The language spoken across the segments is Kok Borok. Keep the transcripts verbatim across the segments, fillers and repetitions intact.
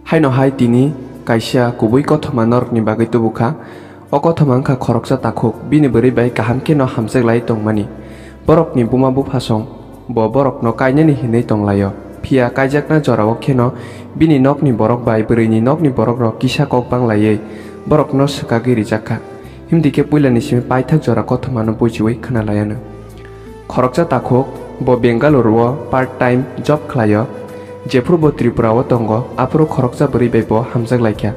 Haino hai tini kaisa kubui kothoma norokni bagwi tubu kha. O kothoma wngkha khoroksa takhuk, bini bwrwi bai kaham kheno hamjak lai tongmani. Borokni buma buphasong bo borokno kainani hinwi tonglaio. Phiya kaijakna jorao kheno bini nokni borok bai bwrwini nokni borokrok kisa kok banglaiwi borokno swkagwi rijak kha. Himdi khe puilani simi paithak jora kothomano bujiwi khwnalaianw. Khoroksa takhuk bo Bengaluru-o part time job khlaio. Jephuru bo Tripura-o tongo, aphuru khoroksa bwrwi bai bo hamjak lai kha.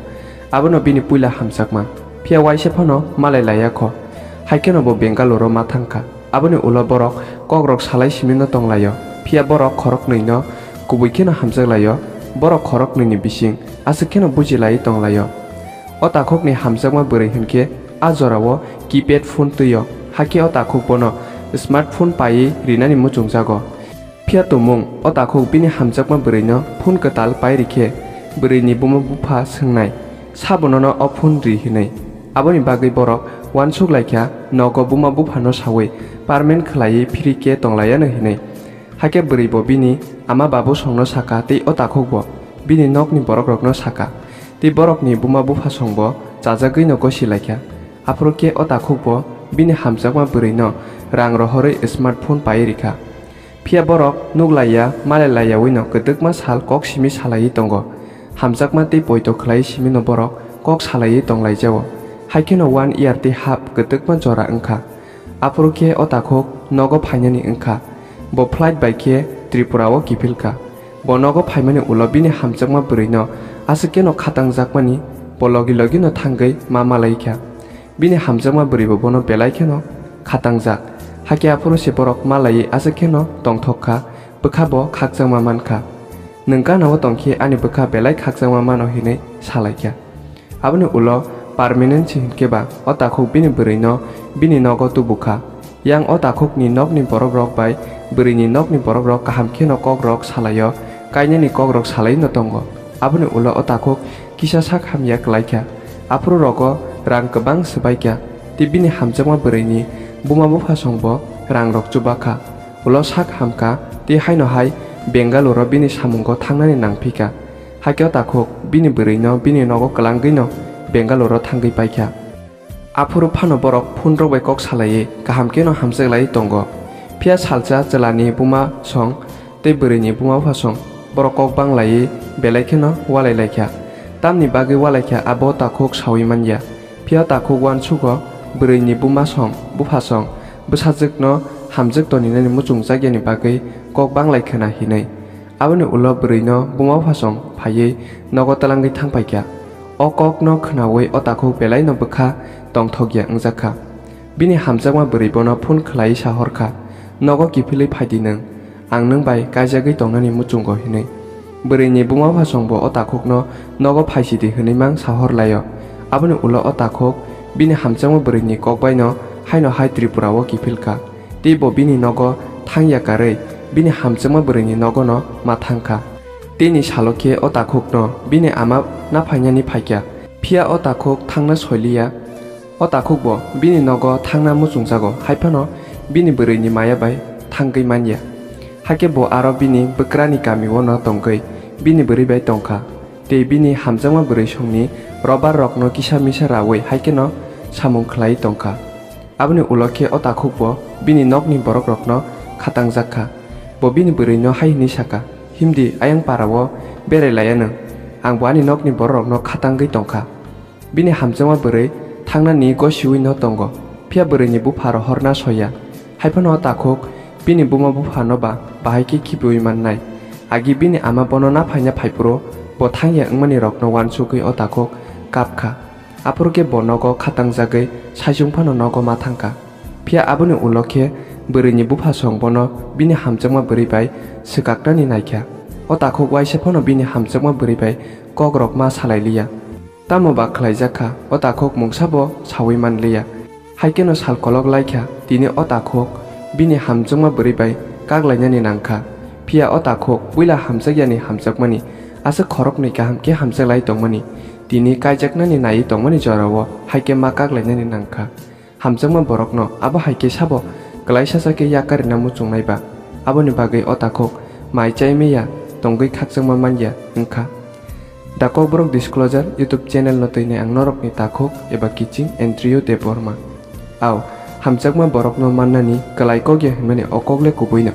Abono bini puila hamjakma. Phiya waisa phano malai laiya kho. Hai kheno bo Bengaluru-o ma thang kha. Aboni ulo borok kokrok salai simi no tonglaio. Phiya borok khoroknwi no kubui kheno hamjak laio. Borok khoroknwi ni bising aswk kheno buji lai tonglaio. O takhukni hamjakma bwrwi hinkhe a jorao keypad phone twio, hakhe o takhuk bono smartphone paiwi rinani muchungjago. Phiya tumung o takhuk bini hamjakma bwrwino phone kwtal pai rikhe bwrwini buma bupha swngnai, "Sabo nono o phone ri?" hinwi. Aboni bagwi borok uansuk laikha nogo buma buphano sawi permanent khwlaiwi phiri khe tonglaiano hinwi. Hakhe bwrwi bo bini ama babu songno saka tei o takhuk bo bini nokni borokrokno saka. Tei borokni buma buphasongbo chajagwino gosi laikha. Aphuru khe o takhukbo bini hamjakma bwrwino rang rohorwi smartphone paiwi rikha. Phiya borok nuklaiya malai laiyawino kwdwkma sal kok simi salaiwi tongo. Hamjakma tei poito khlaiwi simino borok kok salaiwi tonglaijao. Haikheno one year tei half kwdwkma jora wngkha. Aphuru khe o takhuk nogo phainani wngkha. Bo flight bai khe Tripura-o kiphilkha. Bo nogo phaimani ulo bini hamjakma bwrwino aswk kheno khatangjakmani bo logi logino thangwi ma malaikha. Bini hamjakma bwrwibo bono belai kheno khatangjak. Hakhe aphuru se borok malaiwi aswk kheno tongthok kha, bwkha bo khakchangma mankha. "Nwng gana-o tongkhe ani bwkha belai khakchangma mano," hinwi salaikha. Aboni ulo permanent se hinkhe ba o takhuk bini bwrwino bini nogo tubukha. Yang o takhukni nokni borokrok bai bwrwini nokni borokrok kaham kheno kokrok salaio, kainani kokrok salaino tongo. Aboni ulo o takhuk kisa sak hamya kwlaikha. Aphuru rogo rang kwbang swbaikha, tei bini hamjakma bwrwini buma buphasongbo rangrok chubakha. Ulo sak hamkha, tei haino hai Bengaluru-o bini samungo thangnani nangphikha. Hakhe o takhuk bini bwrwino bini nogo kwlangwino Bengaluru-o thangwi paikha. Aphuru phano borok phone rok bai kok salaiwi kaham kheno hamjak laiwi tongo. Phiya salsa chwlani buma song tei bwrwini buma buphasong borok kok banglaiwi belai kheno walai laikha. Tamni bagwi walaikha abo takhuk sawi manya. Phiya takhuk uansugo bwrwini buma song buphasong bwsajwkno hamjwk toninani muchungjakyani bagwi kok banglai khwna hinwi. Aboni ulo bwrwino buma buphasong phaiwi nogo twlangwi thangpaikha. O kokno khwnawi o takhuk belaino bwkha tongthokya wngjakha. Bini hamjakma bwrwi bono phone khwlaiwi sahorkha, "Nogo kiphilwi phaidi nwng, ang nwng bai kaijagwi tongnani muchungo," hinwi. Bwrwini buma buphasongbo o takhukno nogo phaisidi hinwi mang sahor laio. Aboni ulo o takhuk bini hamjakma bwrwini kokbaino haino hai Tripura-o kiphilkha. Tei bo bini nogo thangya karwi bini hamjakma bwrwini nogono ma thangkha. Teini salo khe o takhukno bini ama naphainani phaikha, phiya o takhuk thangna soiliya. O takhukbo bini nogo thangna muchungjago, haiphano bini bwrwini maya bai thangwi manya. Hakhe bo aro bini bwkrani kamiono tongwi bini bwrwi bai tongkha, tei bini hamjakma bwrwi songni robar rokno kisa misa rawi haikheno samung khlai tongkha. Aboni ulo khe o takhukbo bini nokni borokrokno khatangjak kha. Bo bini bwrwino hai hwnwi saka, "Himdi, ayang para-o berai laiya nwng, ang bo ani nokni bororokno khatangwi tongkha." Bini hamjakma bwrwi thangnani gosiwi'-no tongo, phiya bwrwini bupha rohorna soya. Haiphano o takhuk bini buma buphano ba bahai khe khibiui mannai. Agi bini ama bono naphaina phaiphuru bo thangya wngmani rokno uansugwi o takhuk kap kha. Aphuru khe bo nogo khatangjagwi saichung phano nogo ma thangkha. Phiya aboni ulo khe bwrwini buphasong bono bini hamjakma bwrwi bai swkaknani naikha. O takhuk uaisa phano bini hamjakma bwrwi bai kokrok ma salai liya. Tamo ba khlaijak kha, o takhuk mungsa bo saui man liya. Hai kheno sal kolok lai kha, tini o takhuk bini hamjakma bwrwi bai kak lainani nang kha. Phiya o takhuk puila hamjak yani hamjakmani, aswk khoroknwi kaham khe hamjak lai tongmani, tini kaijaknani naiwi tongmani jorao hai khe ma kak lainani nang kha. Hamjakma borokno abo hai khe sabo kwlaisa sa khe yakarina muchungnai ba? Aboni bagwi o takhuk mai chai maya tongwi khakchangma man ya wng kha. Takhuk borok Disclosure YouTube channel no twinai ang norokni takhuk eba kiching Andrew Debbarma. Au, hamjakma borokno mannani kwlai kok ya hwnmani o kok le kubuino.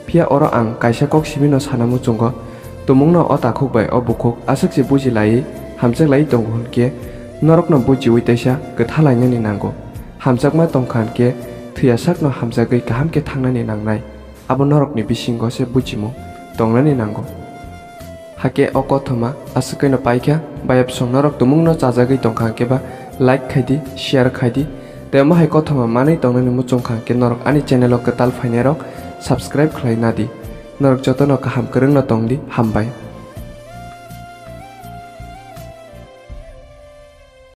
Phiya oro ang kaisa kok simi no sana muchungo, tumungno o takhuk bai o bukhuk aswk se buji laiwi hamjak laiwi tongo hwnkhe norokno bujiwi teisa kwtha lainani nango. Hamjakma tongkha hwnkhe thwiya sakno hamjagwi kaham khe thangnani nangnai. Abo norokni bisingo se bujimung tongnani nango. Hakhe o kothoma aswk khe no paikha, bayapsong norok tumungno chajagwi tongkha hwnkhe ba like khai di, share khai di. Tei omo hai kothoma manwi tongnani muchungkha hwnkhe norok ani channel o kwtal phainairok subscribe khlai na di. Norok jotono kaham kwrwngno tong di, hambai.